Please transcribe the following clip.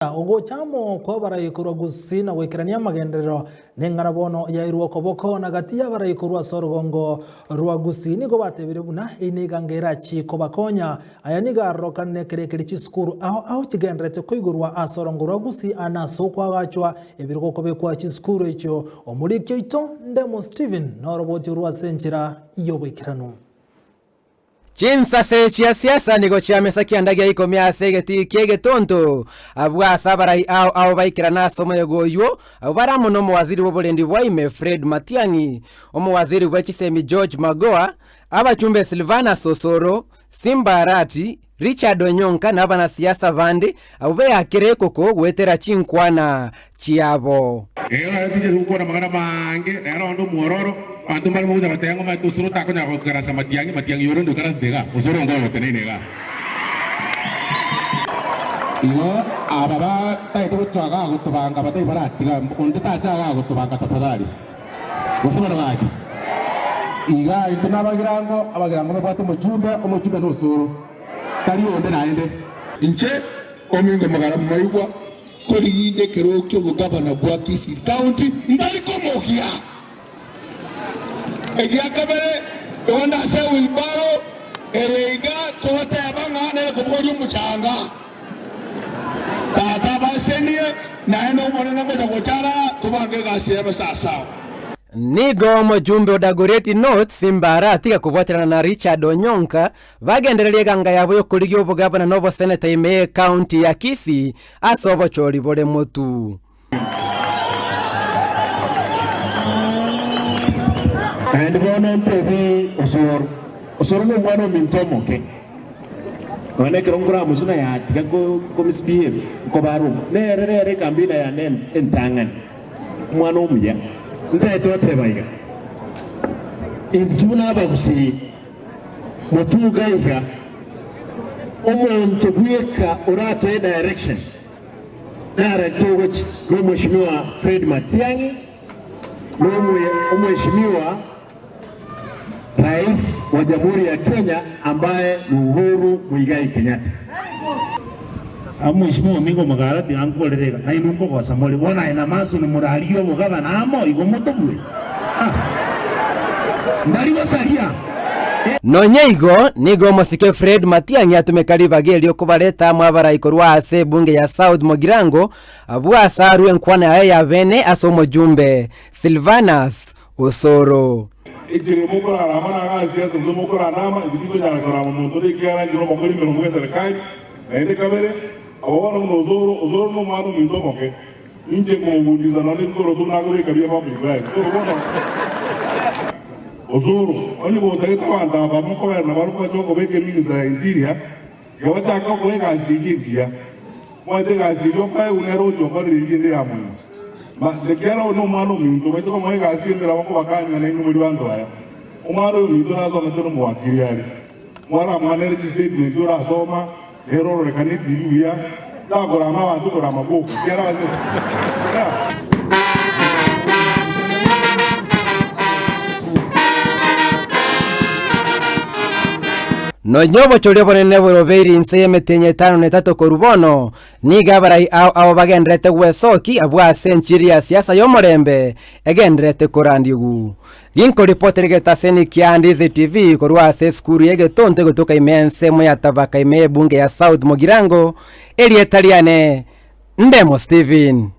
Ogocha amo kw'abarai korwa Gusii na goikerania amagenderero neng'ana bono yairwe okoboko na gati y'abarai korwa ase orogongo rwa Gusii nigo batebire buna eyio negango erachie kobakonya. Aya nigo arorokanire ekero ekeri chisukuru ao ao chigendererete koigorwa ase orongo rwa Gusii ande ase okoagachwa ebirogo kobekwa chisukuru echio. Omoriki oito Ndemo Stephen noroboti orwo ase enchera y'oboikeranu. Chinsase chia siasa nigo chiamesa kianda gia ikomi ase egetii ki'egetonto, abwo ase abarai ao ao baikerana ase omoyega oyio, abwo bare amo nomowaziri bw'oborendi bwa ime Fred Matiang'i, omowaziri bwe chisemi George Magoha, abachumbe Silvanus Osoro, Simba Arati, Richard Onyonka na abanasiasa bande abwo beakire ekoko goetera chinkwana chiabo. Ekero aye tichari gokwana amang'ana amange, rero onde omwororo, abanto mbare mogocha goteba ng'a omanyete osoro takonyara goikarasa matiang'i, matiang'i orende oikarasete igaa, osoro onge oyoteneine igaa. Igo aba batagete gocha igaa gotobanga batari baratiga, onde tacha igaa gotobanga tafadhali, gose bono gaki. Igaa intwe nabagirango, abagirango babwate omochumbe, omochumbe nosoro, tari onde naende. Inche omingo mogara moigwa Korende ekero ki'obogavana bwa Kisii County ntari komogia. Egia kabere, igo ndase ewheelbarrow ere iga togoteba ng'a nere kobogoria omochanga. Tata abasenie, naende Omonene ngocha gocha ara tobange egasi ebe sawasawa. Nigo omojumbe o Dagoretti North, Simba Arati gakobwaterana na Richard Onyonka Bagendererie eganga yabo y'okorigia obogavana na oboseneta ime y'ecounty ya Kisii ase obochori bore motu. Naende bono ntebi Osoro, Osoro nomwana ominto omoke, nonya nekero nkoramochie na yatiga ko misbehave, nkobara omo, nere rero ekambina yane entang'ani, omwana omuya. Ntaete goteba iga, intwe buna abagusii, Motuga iga, omonto bweka oratoe direction nare togochi nomweshimiwa Fred Matiang'i na omweshimiwa Rais wa Jamhuri ya Kenya ambaye ni Uhuru Muigai Kenyatta. Omweshimiwa omingo omogara tiga nkorere iga, nainwe nkogosa more. Bono aye na Mason morarigie obogabana amo, igo motobue? Ah! Mbari gosaria. Nonya igo, nigo omosike Fred Matiang'i atumeka ribaga erio kobareta amo abarai korwa ase ebunge ya South Mugirango abwo ase arwe enkwana yaye ya bene ase omojumbe Silvanus Osoro. Ekero mokorarama na agasiasa gose mokoranama, inche tikonyara korama monto onde ekiagera inche nomokori emeremo bw'eserekari. Naende kabere, abo bono buna Osoro, Osoro nomwana ominto omoke, inche nkomobundisa nonya ebikoroto buna akobeka bia public life. Osoro bono, Osoro, onye gotagete abanto aba mokobera nabarobwo bache gokobeka eminister ya interior, tiga bachake gokoa egasi eyio engiya. Omanyete egasi eyio okoegwa nere ocha okorera eria ende ya moino. Ma, ekiagera oyo nomwana ominto, baise komoa egasi ende nabo nkobakania nainwe muri banto aya. Omwana oyo ominto nasomete nomowakiri are. Mwaramwanere chistatement orasoma, nere ororekane etibi buya, takorama abanto korama gwoka, ekiagera ase yeah. Nonya obochori obonene borobeiri inse y'emetienyi etano na etato korwa bono, nigo abarai ao ao bagendererete gwesokia abwo ase enchiri ya siasa y'omorembe egendererete korandigwa. Ginkoripotera egetaseni kia Ndizi TV korwa ase esukuru y'egetonto egotoka ime y'ensemo ya Tabaka ime y'ebunge ya South Mugirango, erieta riane Ndemo Stephen.